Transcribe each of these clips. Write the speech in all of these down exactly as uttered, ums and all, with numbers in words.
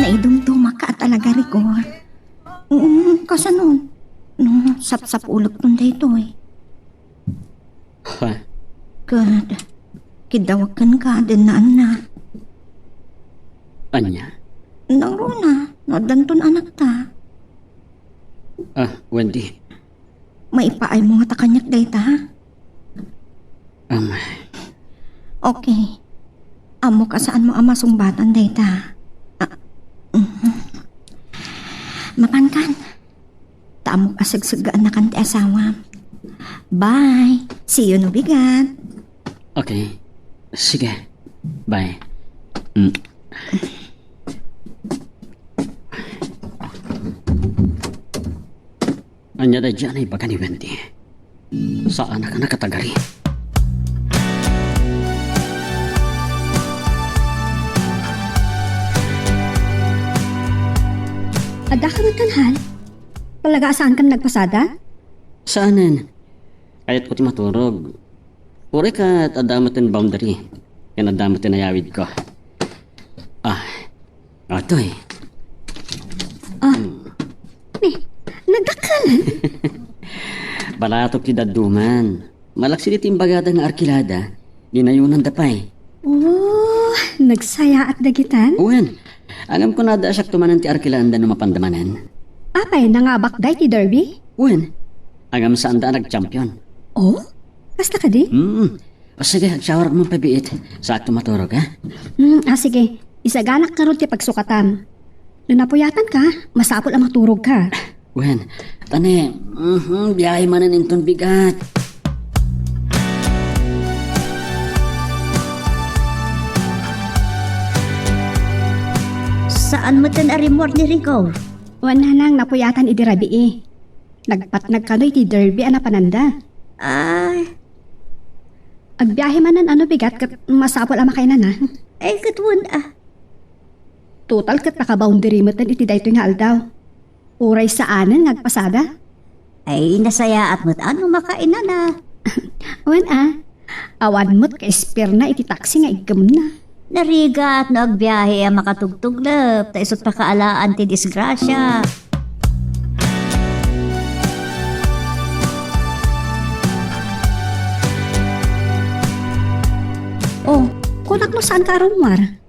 Idumdumaka talaga, Rigor. Mm, kasano? No, sapsapulekton daytoy. Ha? Ket, kiddawek kenka, dennaanna. Ania? Nangruna, no addanton anakta. Ah, Wendy. Maipaaymo ngata kaniak dayta, ha? Am. Okay. Ammok a saanmo a masungbatan dayta. Ah, mhm. Mapankan. Ta ammok a segseggaannakan ti asawam. Bye. See you no bigat. Okay. Sige. Bye. Mm. Ania daydiay a naibaga ni Wendy? Saanak a nakatagari. Adda ka met kan hal? Talaga a saankan nagpasada? Saanen. Kayatko ti maturog. Uray ket adda met ti boundary. Ken adda met ti nayawidko. Ah, atoy. Ah. Hmm. Ni, nagdakkel. Balatok ti dadduman. Malaksid iti imbagada nga arkilada, dinayonanda pay. Oh, nagsayaat dagitan? Wen, ngem kunada a siakto manen ti arkilaanda no mapanda manen. Apay, nangabakda iti derby? Wen, ngem saanda a nag-champion. Oh? Kasta kadi? Mm. O sige, agshawarak man pay biit. Saakto maturog, ha? Mm, ah, sige. Isaganak ngarud ti pagsukatam. No napuyatanka, masapul a maturogka. Wen, tani, mhm, biyahe manen inton bigat. Saan met a rimmuar ni Rigor? Wen, nanang, napuyatan idi rabii. Nagpatnag kano iti derby a napananda. Ay. Agbiahe manen a no bigat ket masapul a makainana. Ay, ket wen a. Total ket naka-boundary metten iti daytoy nga aldaw. Uray saanen nga agpasada. Ay, nasayaat met a no makainana. Wen a. Awan met ka-spare-na iti taksi nga iggemna. Narigat no agbiahe a makatugtuglep, ta isut' pakaalaan ti disgrasia. Oh, kunak no saanka a rummuar?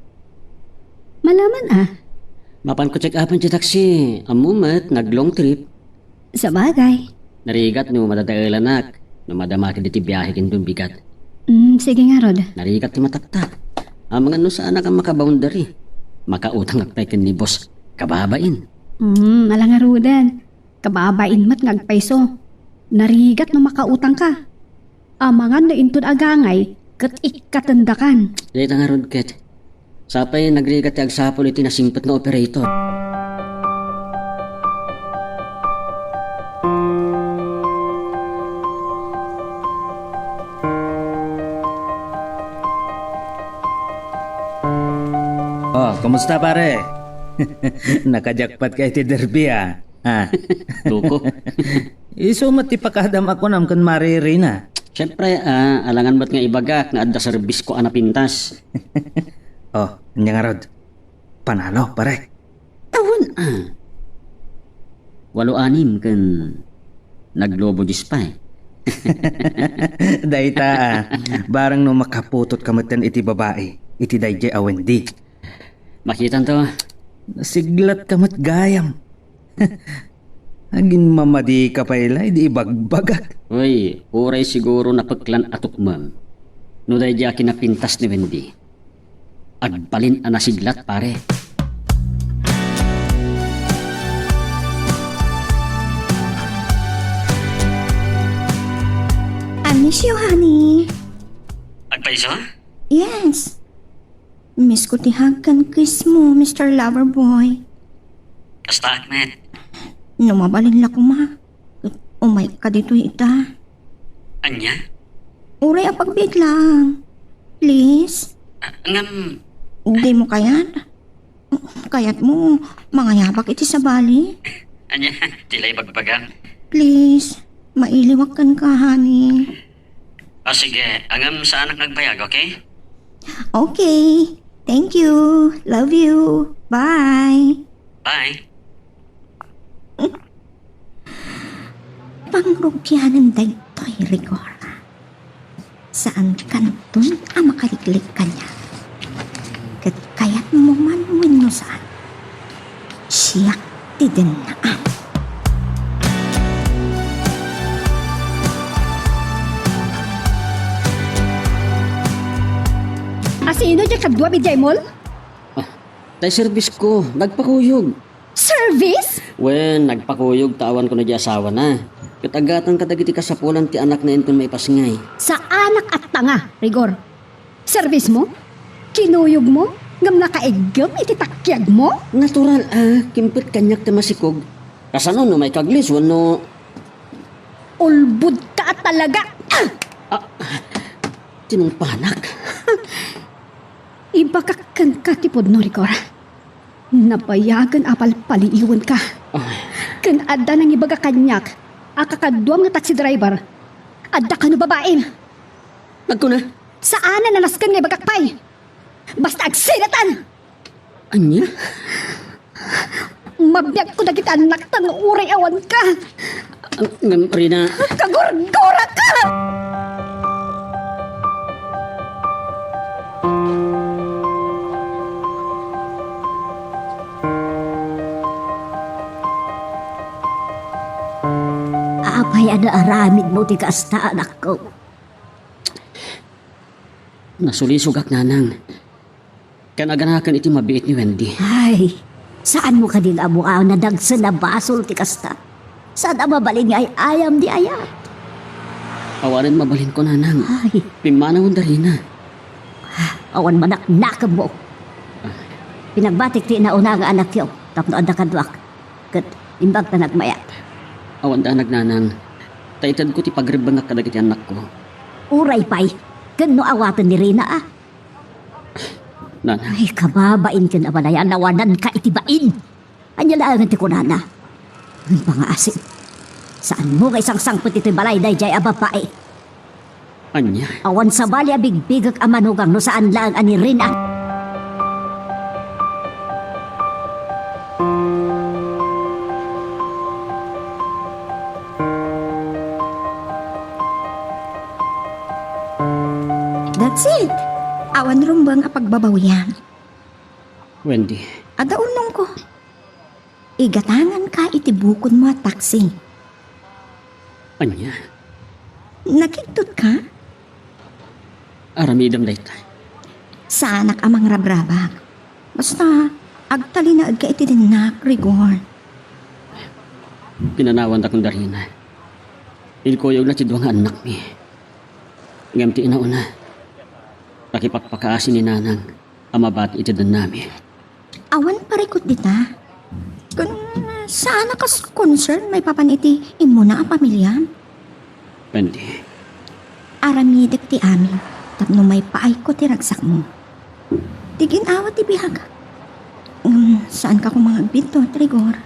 Malaman a. Mapanko check-upan ti taksi, ammo met, nag-long trip. Sabagay. Narigat no madadaelanak, no madamak diti biahe ken dumbigat. Mm, sige ngarud. Narigat ti mataktak. Amangan no saanak a maka-boundary. Makautangak pay ken ni boss. Kababain. Mm, ala ngaruden. Kababain met nga agpayso. Narigat no makautangka. Amangan no inton agangay, ket ikkatendakan. Dayta ngarud ket. Sapay nagrigat ti agsapul iti nasingpet nga operator. Oh, kumusta, pare? Nakajakpat ka iti derby, ah. Ah. Loko. Isu met ti pakadam a kunam ken Mare Reyna. Siempre, ah, alangan met nga ibagak nga adda serbisko a napintas. Oh, ania ngarud? Panalo, pare. Awan, ah. Walo anim ken naglobo dies pay. Dayta, ah, barang no makaputot ka metten iti babai, iti daydiay a Wendy. Makitanto. Nasiglat ka met gayam. Aginmamadi ka pay la idi ibagbagak. Uy, uray siguro napeklan a tukmem. No daydi a kinapintas ni Wendy. Agbalin a nasiglat, pare. I miss you, honey. Agpayso? Yes. Miss ko ti hug ken kiss mo, Mister Loverboy. Kastaak met. No mabalin la koma, umayka ditoy ita. Ania? Uray a pagbiit lang. Please. Ah, ngem, di mo kayat? Kayat mo, mangayabak iti sabali? Ania, ti la ibagbagam? Please, mailiwak kenka, honey. O sige, ngem saanak nga agbayag, okay? Okay. Thank you. Love you. Bye. Bye. Pangrugianem daytoy, Rigor. Saankanton a makaliglig kaniak. Ket kayatmo man wenno saan, siak ti dennaan. Asino diay kaduam idiay mall? Ah, tay service ko, nagpakuyog. Service? Wen, nagpakuyog ta awan kuno di asawana. Ket aggatang kadagiti kasapulan ti anakna inton maipasngay. Saanak a tanga, Rigor. Service mo? Kinuyog mo? Ngem nakaiggem iti takyag mo? Natural a, kimpet kaniak ti masikog. Kasano no maikaglis wenno? Ulbod ka talaga! Ah! Ah, tinungpanak. Ibagak kenka ti pudno, Rigor. Nabayagen a palpaliiwenka. Ay. Ken adda nangibaga kaniak a kakaduam nga taxi driver. Adda kano babain. Nagkuna? Saanen a nasken nga ibagak pay. Basta agsidatan! Ania? Mabiagko dagiti annakta nga uray awanka. Ngem, Rina. Kagurguraka! Apay a naaramidmo ti kasta, anakko? Nasulisogak, nanang. Ken aganaken iti mabiit ni Wendy. Ay, saanmo kadi nga ammo a nadagsen a basol ti kasta? Saan a mabalin nga ay-ayam di ayat? Awanen mabalinko, nanang. Ay. Pimmanawen da Rina. Awan manaknakemmo. Ah. Pinagbatik ti inauna nga anakyo tapno adda kaduak. Ket imbag ta nagmayat. Awan danag, nanang. Ta itedko ti pagrebbengak kadagiti annakko. Uray pay, ken no awaten ni Rina a. Nanang. Ay, kababain ken a manayanawananka iti bain. Ania laengen ti kunana? Ngem pangaasim, saanmo nga isangsangpet itoy balay daydiay a babai. Ania? Awan sabali a bigbigek a manugang no saan laeng a ni Rina. That's it. Awan rumbeng a pagbabawian. Wendy. Adda unongko. Igatanganka iti bukodmo a taksi. Ania? Nakigtotka? Aramidem dayta. Saanak a mangrabrabak. Basta, agtalinaedka iti dennak, Rigor. Pinanawandak ni Darina. Inkuyogna ti dua nga annakmi. Ngem ti inauna, nakipakpakaasi ni Nanang a mabati iti dennami. Awan parikut dita. Kun saan a kas concern maipapan iti immuna a pamiliam? Wendy. Aramidek ti amin tapno maipaayko ti ragsakmo. Ti gin-awa ti biag. Ngem saanka koma nga agbidto, Rigor.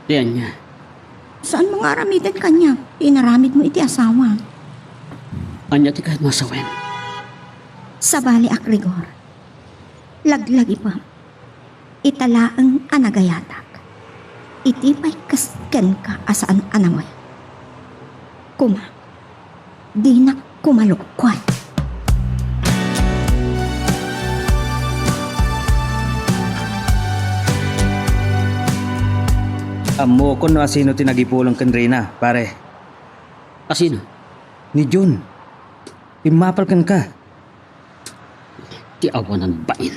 Ti ania? Saanmo nga aramiden kaniak ti inaramidmo iti asawa? Ania ti kayatmo a sawen? Sabaliak, Rigor. Laglagipem. Ita laeng a nagayatak. Iti pay kas kenka a saan a nawen. Koma, dinak kumalukkuan. Ammokon no asino ti nagipulong ken Rina, pare. Asino? Ni Jun. Pimmapal kenka. Ti awanan bain.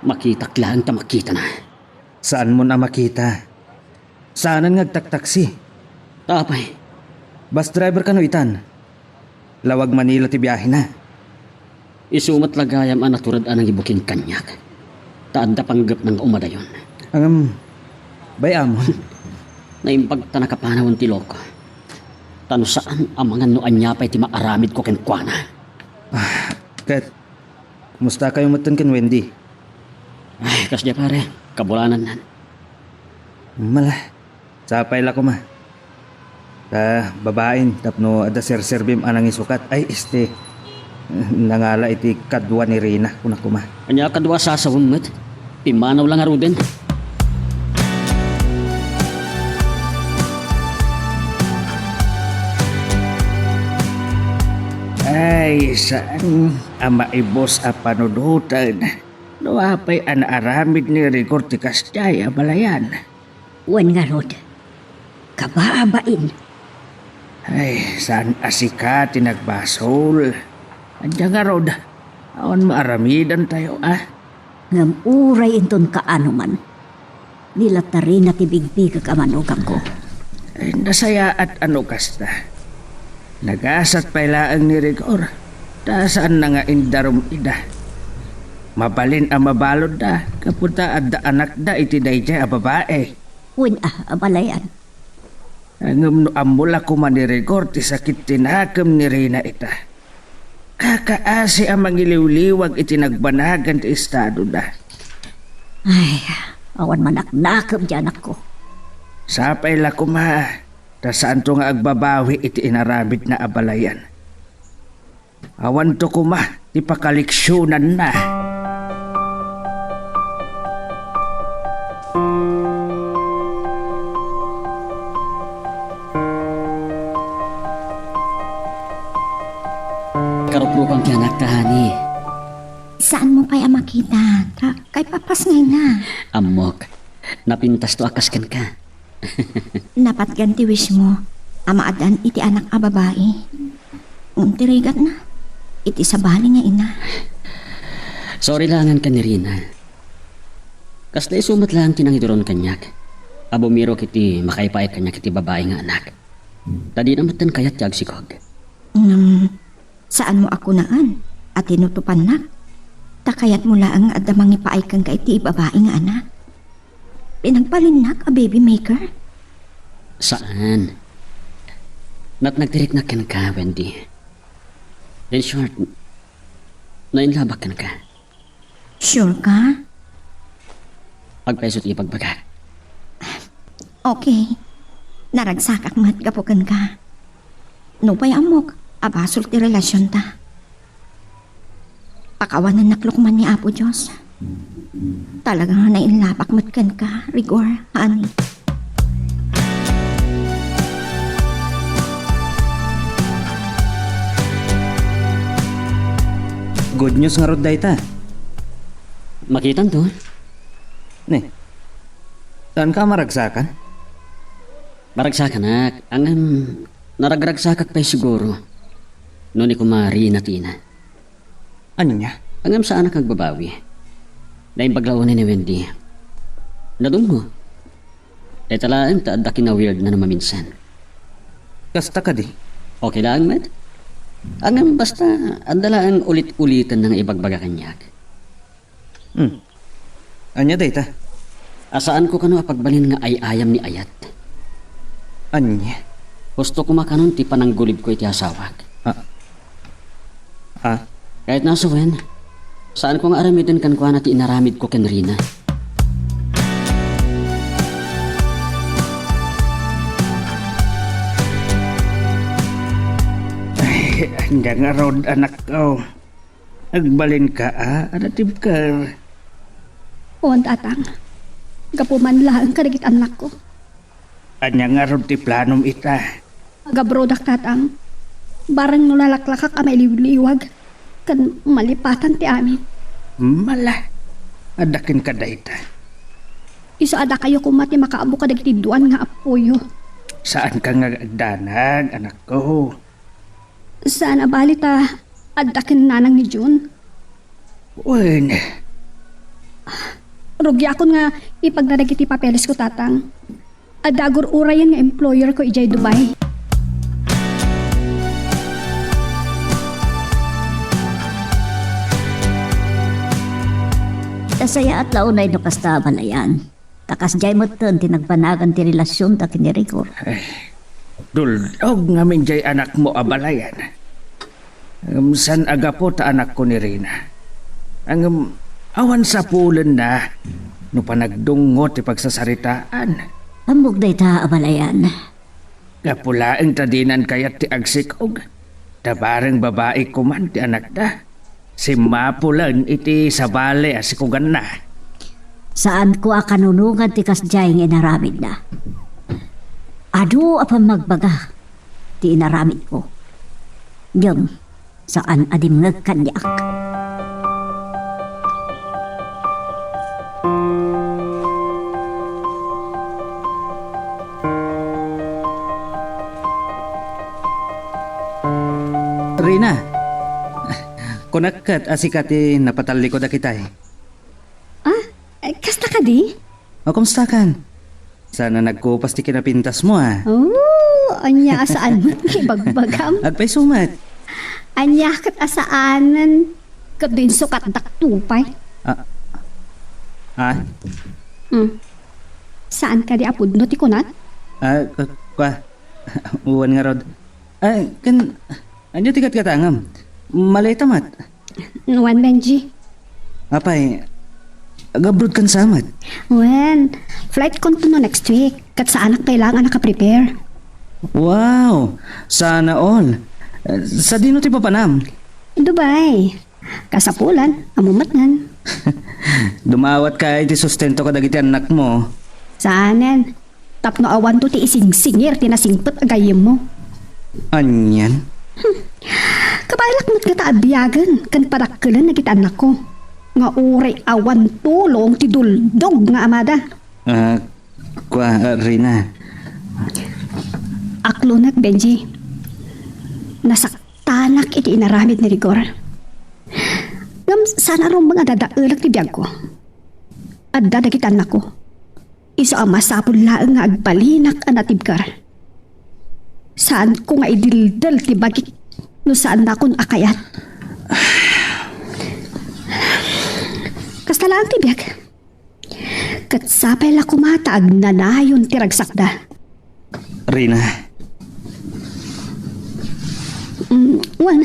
Makitak laeng ta makitana. Saanmon a makita. Saanen nga agtaktaksi. Ta apay? Bus driver kano itan. Lawag Manila ti biahena. Isu met la gayam a natured a nangibuking kaniak. Ta adda panggepna nga umadayon. Ngem, bay-amon. Naimbag ta nakapanawen ti loko. Ta no saan a mangan no ania pay ti maaramidko kenkuana. Ah, ket, kumusta kayo metten ken Wendy? Ay, kasdiay pare, kabulanannan. Mala, sapay la koma. Ta babain tapno adda serserbim a nangisukat. Ay, este, nangala iti kadua ni Rina, kuna koma. Ania kadua sasawem met? Pimmanaw la ngaruden. Ay, saan a maibus a panunoten no apay a naaramid ni Rigor ti kasdiay a balayan? Wen ngarud, kabaabain. Ay, saan a sika ti nagbasol? Ania ngarud, awan maaramidantayo, a? Ngem uray inton kaano man, ni Latarina ti bigbigek a manugangko. Ay, nasayaat a no kasta. Nagasat pay laeng ni Rigor, ta saanna nga indarum ida. Mabalin a mabaludda, gapu ta adda anakda iti daydiay a babai. Wen a, abalayan. Ngem no ammo la koma ni Rigor ti sakit ti nakem ni Rina ita, kakaasi a mangiliwliwag iti nagbanagan ti estadona. Ay, awan manaknakem ti anakko. Sapay la koma, ta saanto nga agbabawi iti inaramidna a balayan. Awanto koma ti pakaleksionanna. Karukrukan ti anakta, honey. Saanmo pay a makita, ta kay papas ngay na. Ammok, napintasto a kas kenka. Napatgan ti wishmo a maadan iti anak a babai. Ngem ti rigatna, iti sabali nga ina. Sorry laengen ken ni Rina. Kasta isu met laeng ti nangiduron kaniak a bumirok iti makaipaay kaniak iti babai nga anak. Ta dina metten kayat ti agsikog. Ngem, saanmo a kunaan a tinutopannak? Ta kayatmo laeng nga adda mangipaay kenka iti babai nga anak. Pinagbalinnak a baby maker? Saan. Natnag ti riknak kenka, Wendy. In short, nainlabak kenka. Sure ka? Agpayso ti ibagbagak. Okay. Naragsakak met gapu kenka. Nupay ammok a basol ti relasionta, pakawanennak lokman ni Apo Dios. Talaga nga nainlabak met kenka, Rigor, honey. Good news ngarud dayta. Makitanto. Ne. Saanka a maragsakan? Maragsakanak, ngem naragragsakak pay siguro no ni Kumari Natina. Ania? Ngem saanak agbabawi. Naimbag la unay ni Wendy. Nadunggo. Dayta laeng ta adda kinawirdna no maminsan. Kasta kadi? Okay laeng met. Ngem basta adda laeng ulit-uliten nga ibagbaga kaniak. Hmm. Ania dayta? A, saanko kano a pagbalin nga ay-ayam ni Ayat. Ania? Husto koma kanon ti pananggulibko iti asawak. Ah. Ah. Ket no wen, saanko nga aramiden kenkuana ti inaramidko ken Rina. Ay, ania ngarud, anakko? Agbalinka a, a natibker? Wen, Tatang. Gapu man laeng kadagiti annakko. Ania ngarud ti planom ita? Agabrodak, Tatang. Bareng no nalaklakak a mailiwliwag ken malipatan ti amin. Mala, adda kenka dayta. Isu a dakayo koma ti makaammo kadagiti duan nga appoyo. Saanka nga agdanag, anakko. Saan a bali ta adda ken nanang ni June? Wen. Rugiakon nga ipagna dagiti papelesko, Tatang. Adda agur-urayen nga employerko idiay Dubai. Nasayaat la unay no kasta, abalayan. Ta kasdiay metten ti nagbanagan ti relasionta ken ni Rigor. Ay, duldog ngamin diay anakmo, abalayan. Ngem saan a gapu ta anakko ni Rina. Ngem awan sapulenna no panagdungngo ti pagsasaritaan. Ammok dayta, abalayan. Gapu laeng ta dinan kayat ti agsikog, ta bareng babai koman ti anakda. Simmapulen iti sabali a sikoganna. Saanko a kanunongan ti kasdiay nga inaramidna. Adu a pammagbaga ti inaramidko. Ngem saan a dimngeg kaniak. Rina, kunak ket a sika ti napatalliko dagitay. Ah, eh, kasta kadi? O, kumustakan? Saan a nagkupas ti kinapintasmo, ah. Oh, ania a saan met nga ibagbagam? Agpayso met. Ania ket a saanen? Ket din sukatdak to pay. Ah. Ah? Hmm. Saan kadi a pudno ti kunat? Ah, k-, kua. Wen ngarud. Ah, ken, ania ti gatgatangam? Maleta met. Nuan, Benji. Apay, ag-abroad kan sa met? Wen, flight ko no next week. Ket saanak pay laeng a nakaprepare. Wow! Sana all. Eh, sadino ti papanam? Dubai. Kasapulan, ammo met ngan. Dumawat ka iti sustento kadagiti annakmo. Saanen. Tapno awanto ti isingsingir ti nasingpet a gayyemmo. Anian? Hmm. Kabaelak met ngata a biagen ken padakkelen dagiti annakko. Nga uray awan tulong ti duldog nga amada. Ah, kua, ah, Rina. Aklonek, Benji. Nasaktanak iti inaramid ni Rigor. Ngem saan a rumbeng a dadaelek ti biagko. Adda dagiti annakko. Isu a masapul laeng nga agbalinak a natibker. Saanko nga idildel ti bagik no saannakon a kayat. Kasta laeng ti biag. Ket sapay la koma ta agnanayon ti ragsakda. Rina. Mm, wen,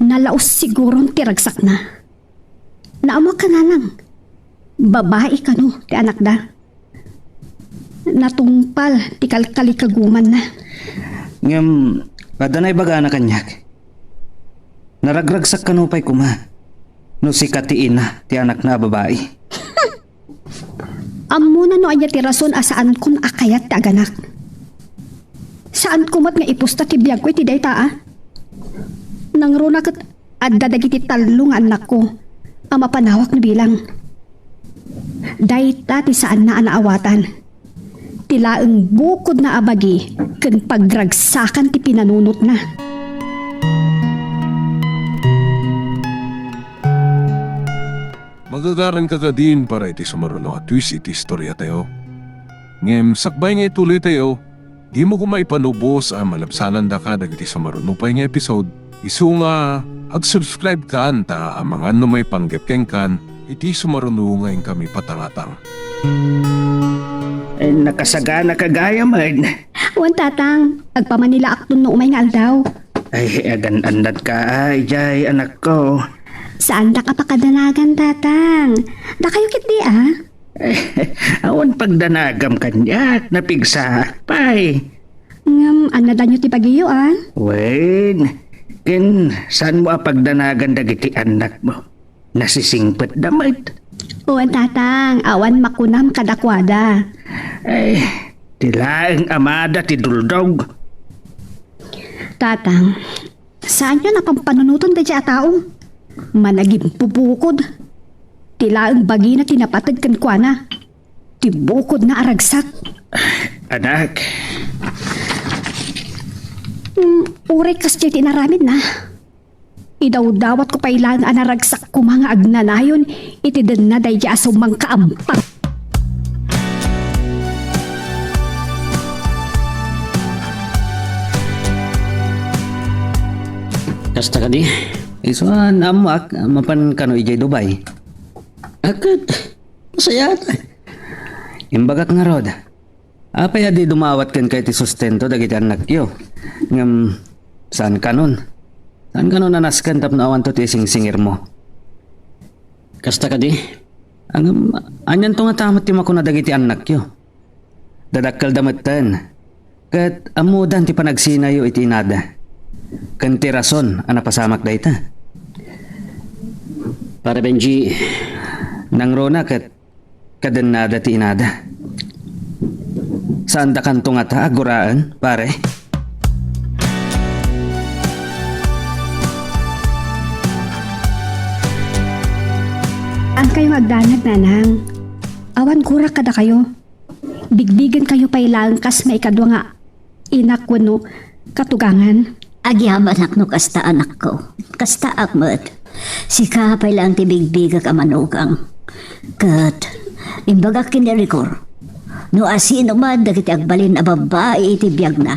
nalaus siguron ti ragsakna. Naammoak a nanang, babai kano ti anakda. Natungpal ti kalkalikagumanna. Ngem, adda naibagana kaniak. Naragragsak kano pay koma no sika ti ina ti anakna a babai. Ammona no ania ti rason a saankon a kayat ti aganak. Saanko met nga ipusta ti biagko iti dayta, a? Nangruna ket adda dagiti tallo nga annakko a mapanawak no bilang. Dayta ti saanna a naawatan. Ti laeng bukodna a bagi ken pagragsakan ti pinanunotna. Magagaranka kadin para iti sumaruno a twist iti istoriatayo. Ngem sakbay nga ituloytayo, dimo koma ipanubos a malabsanandaka dagiti sumaruno pay nga episode, isu nga ag-subscribe kan ta amangan no maipanggep kenkan iti sumaruno nga inkami patangatang. Ay, nakasaganaka gayam, ay. Wen, Tatang. Agpamanilaakton no umay nga aldaw. Ay, agan-annatka, ay, jay, anakko. Saandak a pakadanagan, Tatang. Dakayo ketdi, a? Awan pagdanagam kaniak, napigsaak pay. Ngem, annadanyo ti bagiyo, a? Wen, ken saanmo a pagdanagan dagiti annakmo? Nasisingpetda met. Wen, Tatang, awan makunam kadakuada. Ay, ti laeng amada ti duldog. Tatang, saanyo a pampanunoten daydiay a tao? Managimpupukod. Ti laeng bagina ti napateg kenkuana. Ti bukodna a ragsak. Anak. Hmm, uray kasdiay ti inaramidna. Idawdawatko pay laeng a naragsak koma nga agnanayon iti denna daydiay a sumangkaampang. Kasta kadi? Isu a naammoak, mapan kano idiay Dubai? Aket, masayat. Imbagak ngarud, apay a di dumawat kenka iti sustento dagiti annakyo? Ngem, saan kanon? Saan kanon a nasken tapno awanto ti isingsingirmo? Kasta kadi? Ngem, anianto ngata met ti makuna dagiti annakyo? Dadakkelda metten. Ket ammodan ti panagsinayo iti inada. Ken ti rason a napasamak dayta. Pare Benji. Nangruna ket kadennada ti inada. Saandakanto ngata a guraen, pare? Saankayo nga agdanag, nanang. Awan gurak kadakayo. Bigbigenkayo pay laeng kas maikadua nga inak wenno katugangan. Agyamanak no kasta, anakko. Kastaak met. Sika pay laeng ti bigbigek a manugang. Ket imbagak ken ni Rigor, no asino man dagiti agbalin a babbai iti biagna,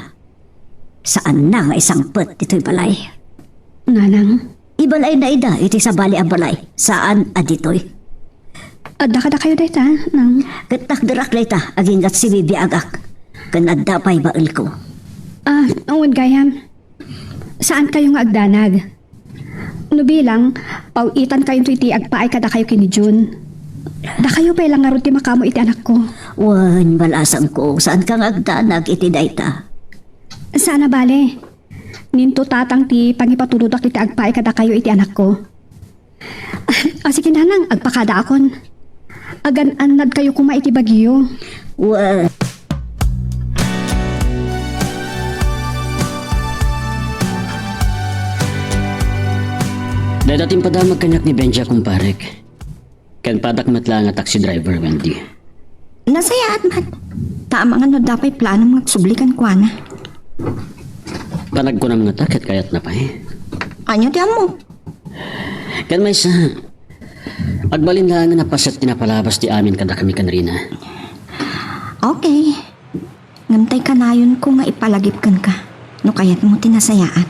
saanna nga isangpet ditoy balay. Nanang. Ibalayna ida iti sabali a balay, saan a ditoy. Adda kadakayo dayta, nang. Ket takderak dayta, agingga sibibiagak. Ken adda pay baelko. Ah, wen gayam. Saankayo nga agdanag. No bilang, paw-itankayonto iti agpaay kadakayo ken ni Jun. Dakayo pay la ngarud ti makaammo iti anakko. Wen, balasangko, saanka nga agdanag iti dayta. Saan a bale. Ninto tatang ti pangipatulodak iti agpaay kadakayo iti anakko. Ah, sige, nanang, agpakadaakon. Agan-annadkayo koma iti bagyo. Wa- Dayta ti impadamag kaniak ni Benja, kumparek. Ken padak met laeng a taxi driver, Wendy. Nasayaat met. Ta amangan no adda pay planom nga agsubli kenkuana. Panagkunam ngata ket kayatna pay. Ania ti ammom? Ken maysa, agbalin laengen a paset ti napalabas ti amin kadakami ken Rina. Okay. Ngem tay kanayonko nga ipalagip kenka no kayatmo ti nasayaat.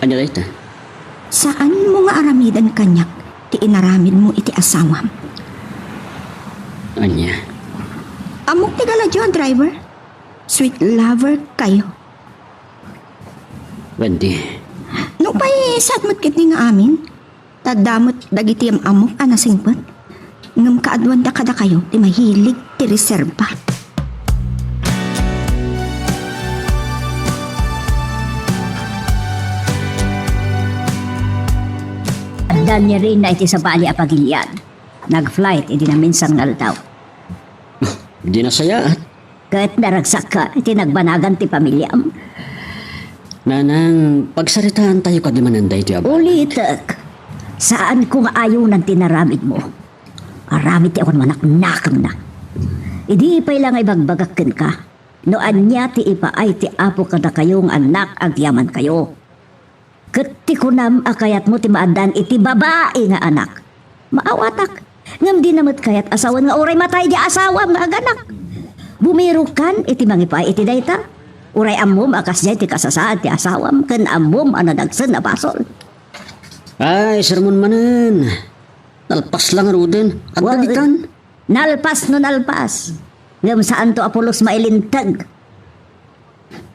Ania dayta? Saanmo nga aramiden kaniak ti inaramidmo iti asawam. Ania? Ammok ti galadio a driver. Sweet lover kayo. Wendy. Nupay saat met ketdi nga amin, ta adda met dagiti am-ammok a nasingpet. Ngem kaaduanda kadakayo ti mahilig ti reserba. Adda ni Rina iti sabali a pagilian. Nag-flight idi naminsan nga aldaw. Di nasayaat. Ket naragsakka iti nagbanagan ti pamiliam. Nanang, pagsaritaantayo kadi manen daytoy a banag. Ulitek, saanko nga ayonan ti inaramidmo. Aramid ti awan manaknakemna. Idi pay la nga ibagbagak kenka, no ania ti ipaay ti Apo kadakayo nga annak agyamankayo. Ket ti kunam a kayatmo ti maaddaan iti babai nga anak, maawatak. Ngem dina met kayat a sawen nga uray matay di asawam nga aganak. Bumirokan iti mangipaay iti dayta. Uray ammom a kasdiay ti kasasaad ti asawam ken ammom a nadagsen a basol. Ay, sermon manen. Nalpas la ngaruden. Adda ditan. Nalpas no nalpas. Ngem saanto a pulos mailinteg.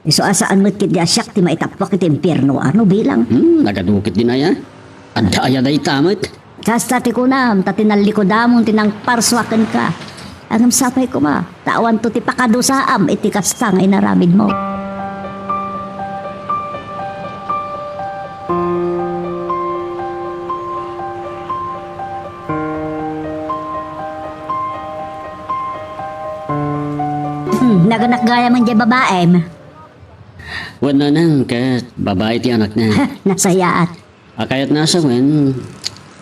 Isu a saan met ketdi a siak ti maitappuak iti impierno, a no bilang. Hmm, nagadu ketdin aya. Adda aya dayta met. Kasta ti kunam, ta tinallikodamon ti nangparsuak kenka. Ngem sapay koma, ta awanto ti pakadusaam iti kasta nga inaramidmo. Hmm, naganak gayam diay babaim. Wen, nanang, ket babai ti anakna. Nasayaat. A kayatna a sawen,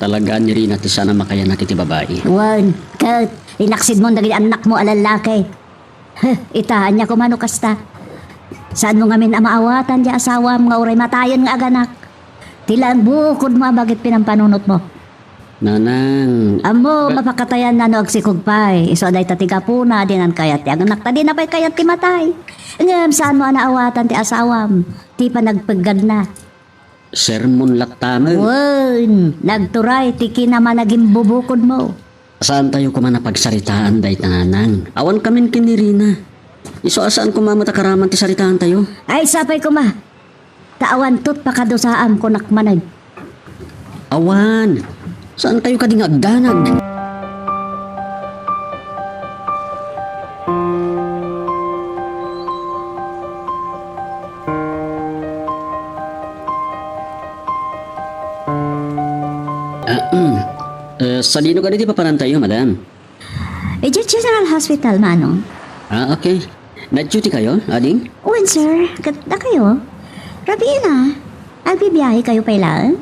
talaga ni Rina ti saan a makayanak iti babai. Wen, ket inaksidmon dagiti annakmo a lallaki. Heh, ita, ania koma no kasta? Saanmo ngamin a maawatan ti asawam nga uray matayen nga aganak? Ti laeng bukodmo a bagit pinampanunotmo. Nanang. Ammo, ba- mapakatayanna no agsikog pay. Isu a dayta ti gapuna a dinan kayat ti aganak, ta dina pay kayat ti matay. Ngem saanmo a naawatan ti asawam, ti panagpeggagna. Sermon latta met. Wen, nagturay ti kinamanagimbubukod mo. Saantayo koma a pagsaritaan dayta, nanang. Awan kamin ken ni Rina. Isu a saan koma met a karaman ti saritaantayo. Ay, sapay koma. Ta awanto ti pakadusaam, kunak manen. Awan. Saankayo kadi nga agdanag? Ahem. Eh, sadino kadi ti papanantayo, madam? Idiay General Hospital, Manong. Ah, okay. Nag-duty kayo, ading? Wen, sir. Ket dakayo? Rabii na. Agbibiyahe kayo pay laeng?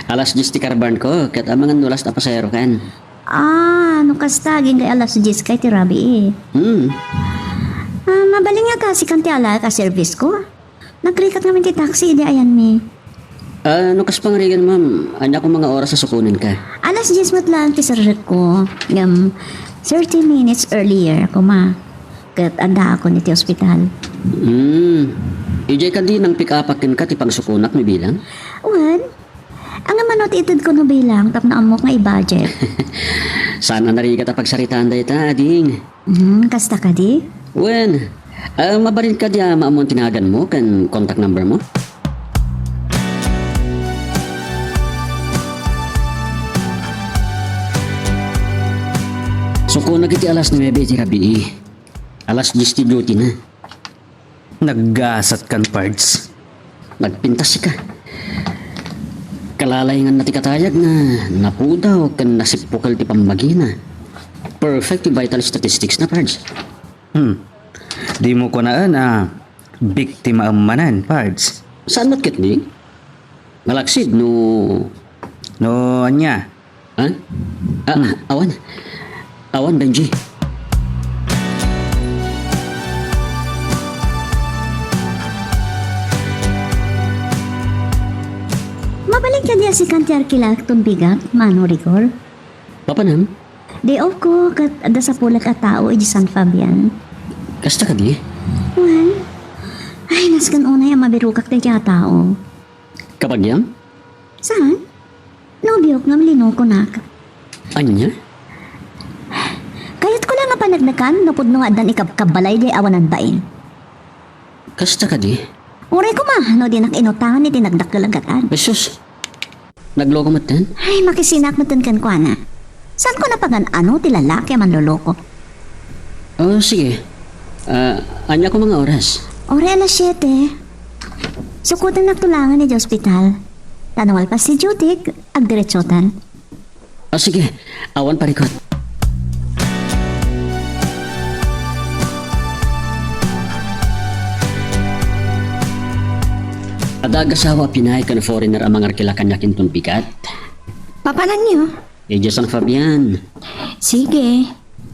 Alas dies ti karbarko, ket amangan no last a pasaherokan. Ah, no kasta, agingga alas dies kay ti rabii. Hmm. Ah, mabalin nga agasikan ti alaek a service ko. Nagrigat ngamin ti taxi idi ayanmi. Ah, no kas pangarigan, ma'am, ania koma nga oras a sukonenka? Alas dies met laeng ti serrekko. Ngem, thirty minutes earlier koma. Ket addaakon iti ospital. Hmm. Idiay kadi nangpick-upak kenka ti pangsukonak no bilang? Wen, Angam no ti itedko no bilang tapno ammok nga i-budget. Saan a narigat a pagsaritaan dayta, ading? Hmm, kasta kadi? Wen, ah, mabalin kadi a maammoan ti naganmo ken contact number mo? Sukonak iti alas nuebe iti rabii. Alas dies ti duty na. Naggasatkan, Pards. Nagpintas ka. Kalalainganna ti katayagna, napudaw ken nasippukel ti pammagina. Perfect ti vital statistics na, Pards. Hmm. Dimo kunaen a biktima manen, Pards. Saan met ketdi? Nalaksid no... No ania? Ha? Ah, Hmm. awan. Awan, Benji. Mabalin kadi a sikan ti arkilak ton bigat, Manong Rigor? Papanam? Day off ko, ket adda sapulek a tao idiay San Fabian. Kasta kadi? Wen, ay, nasken unay a mabirokak daydiay a tao. Kabagiam? Saan? Nobiok ngem linokonak. Ania? Kayatko la nga paneknekan no pudno nga addan ikabkabbalay diay awanan bain. Kasta kadi? Uray koma no dinak inutangan iti nagdakkel a gat-an. Ay, sus! Nagloko metten? Ay, makisinak metten kenkuana. Saanko napagan-ano ti lalaki a manloloko? Oh, sige. Ah, ania koma nga oras? Uray alas siete. Sukotennak to laengen idiay ospital. Ta no malpas ti dutyk, agdiretsotan. Ah, sige. Awan parikut. Adda agasawa a Pinay ken foreigner a mangarkila kaniak inton bigat. Papananyo? Idiay San Fabian. Sige,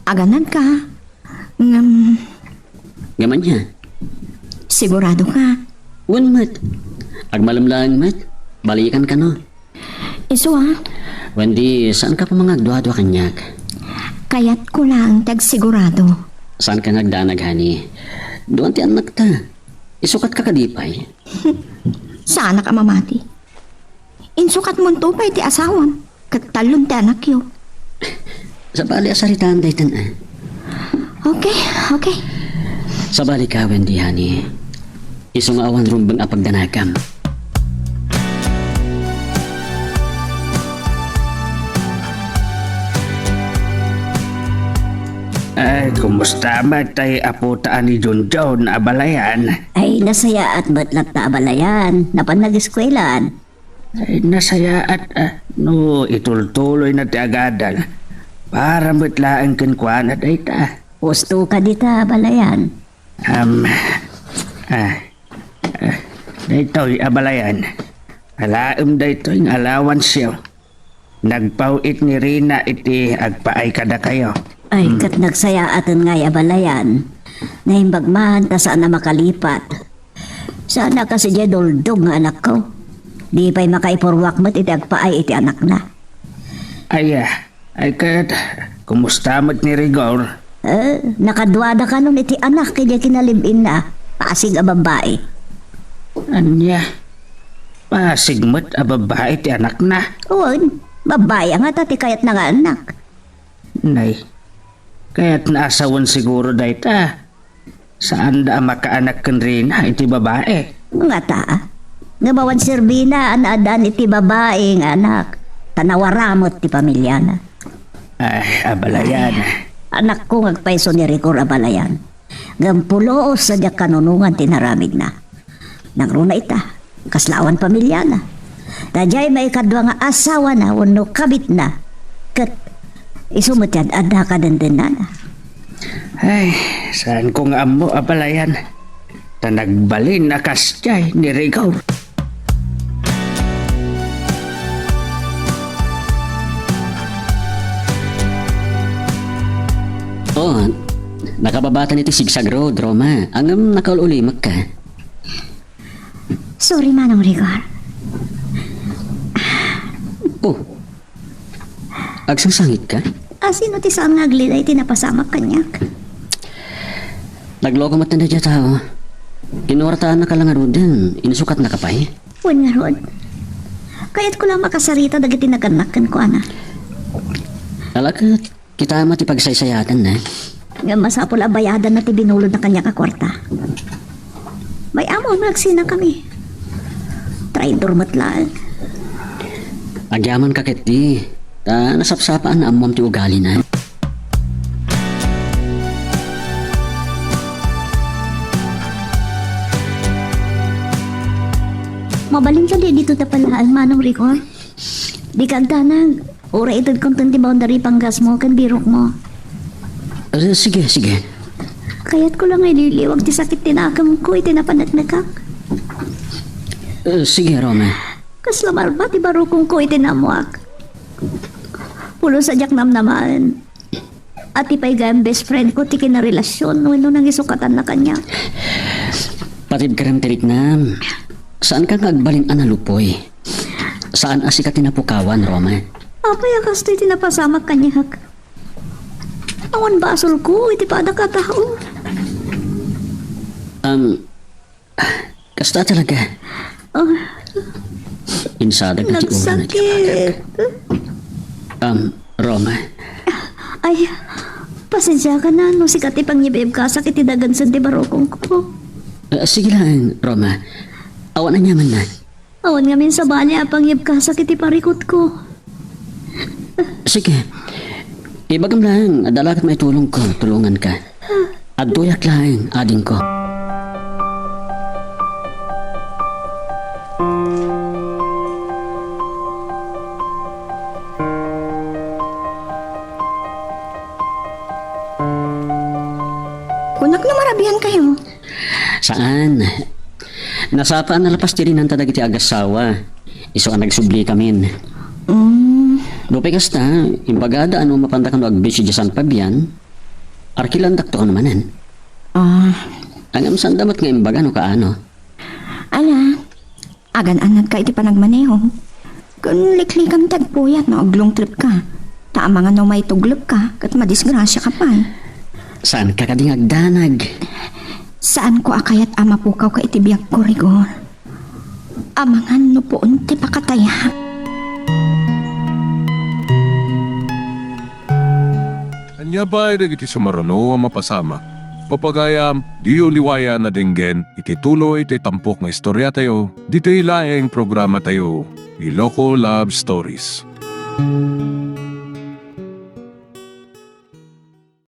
aganagka. Ngem, Ngem ania? Sigurado ka? Wen met. Agmalem laeng met. Balikan kano. Isu a? Wendy, saan ka pay nga agduadua kaniak? Kayatko laeng ti agsigurado. Saan ka nga agdanag, honey? Duan ti annakta. Isukat ka kadi pay? Saanak a mamati. Insukatmonto pay ti asawam, ket tallon ti anakyo. Sabali a saritaan daytan, a. Okay, okay. Sabali ka, Wendy, honey. Isu nga awan rumbeng a pagdanagam. Ay, kumusta met tay apota a ni Junjun, abalayan? Ay, nasayaat met latta, abalayan. Napan nag-eskuelaan. Ay, nasayaat, a, no itultuloyna ti agadal. Para met laeng kenkuana dayta. Husto ka dita, abalayan. Am, a, a, daytoy, abalayan. Alaem daytoy nga allowanceyo. Nagpaw-it ni Rina iti agpaay kadakayo. Ay, hmm, ket nagsayaaten ngay, abalayan. Naimbag man ta saan a makalipat. Saan a kas idiay duldog nga anakko. Di pay makaipurruak met iti agpaay iti anakna. Aya, ay ket, kumusta met ni Rigor? Eh, nakaduada kanon iti anak idiay kinalib-inna. Pasig a babbai. Ania? Pasig met a babbai ti anakna? Wen, babbai a ngata ti kayatna nga anak. Nay, kayatna a sawen siguro dayta. Saanda a makaanak ken Rina iti babai. Ngata, ngem awan serbina a naaddaan iti babai nga anak, ta nawara met ti pamiliana. Ay, abalayan. Anakko nga agpayso ni Rigor, abalayan. Ngem pulos a diak kanunongan ti naramidna. Nangruna ita, kasla awan pamiliana. Daydiay maikadua nga asawana wenno kabitna, Ket isu met ti ad-addaka denden nana. Ay, saanko nga ammo a balayan. Ta nagbalin a kasdiay ni Rigor. Oh, nakababatan iti sigsag road, Roma. Ngem nakaul-ulimekka. Sorry, Manong Rigor. Oh, agsangsangitka? A, sino ti saan nga aglida iti napasamak kaniak? Nagloko met daydiay a tao. Kinuartaannaka la ngaruden, insukatnaka pay? Wen ngarud. Kayatko la makasarita dagiti nagannak kenkuana. Ala ket, kita met ti pagsaysayatanna. Ngem masapul a bayadanna ti binulodna kaniak a kuarta. May-am a agsinakami. Traidor met laeng. Agyamanka ketdi, ta nasapsapa a naammoam ti ugalina. Mabalin kadi ditoy ta palaeng, Manong Rigor? Dika agdanag. Uray itedkonton ti boundary panggasmo ken birokmo. Eh, sige, sige. Kayatko la nga ililiwag ti sakit ti nakemko iti napaneknekak. Eh, sige, Roma. Kasla marba ti barukongko iti naammoak. Pulos a diak namnamaen. Ati pay gayam best friend ko ti kinarelasion wenno nangisukatanna kaniak. Patibkerem ti riknam. Saanka nga agbalin a nalupoy. Saan a sika ti napukawan, Roma. Apay a kastoy ti napasamak kaniak? Awan basolko iti padak a tao. Um, kasta talaga. Ah. Insadag ti ulo na nagsakit. Um, Roma. Ay, pasensiaka na no sika ti pangibibkasak iti dagansen ti barukongko. Ah, sige lang, Roma. Awan aniaman na. Awan ngamin sabali a pangibkasak iti parikutko. Sige. Ibagam laeng, adda la ket maitulongko, tulonganka. Adtoyak laeng, adingko. Kunak no marabian kayo. Saan. Nasapa a nalapas ti rinanta dagiti agassawa. Isu a nagsubli kamin. Mm. Nupay kasta, imbagada a no mapanda kano ag-beach idiay San Fabian, arkilandakto kano manen. Ah. Ngem saan da met nga imbaga no kaano. Ala, agan-anadka iti panagmaneho. Kun liklikam ti agpuyat no ag-long trip ka. Ta amangan no maituglep ka, ket madisgrasya ka pay. Saan ka kadi nga agdanag? Saan ko a kayat a mapukaw ka iti biag ko, Rigor. Amangan no puon ti pakatayak. Ania pay dagiti sumaruno a mapasamak? Pagayam, diyo liwayan a denggen iti tuloy ti tampok nga istoriatayo, ditoy laeng programatayo, Iloko Love Stories.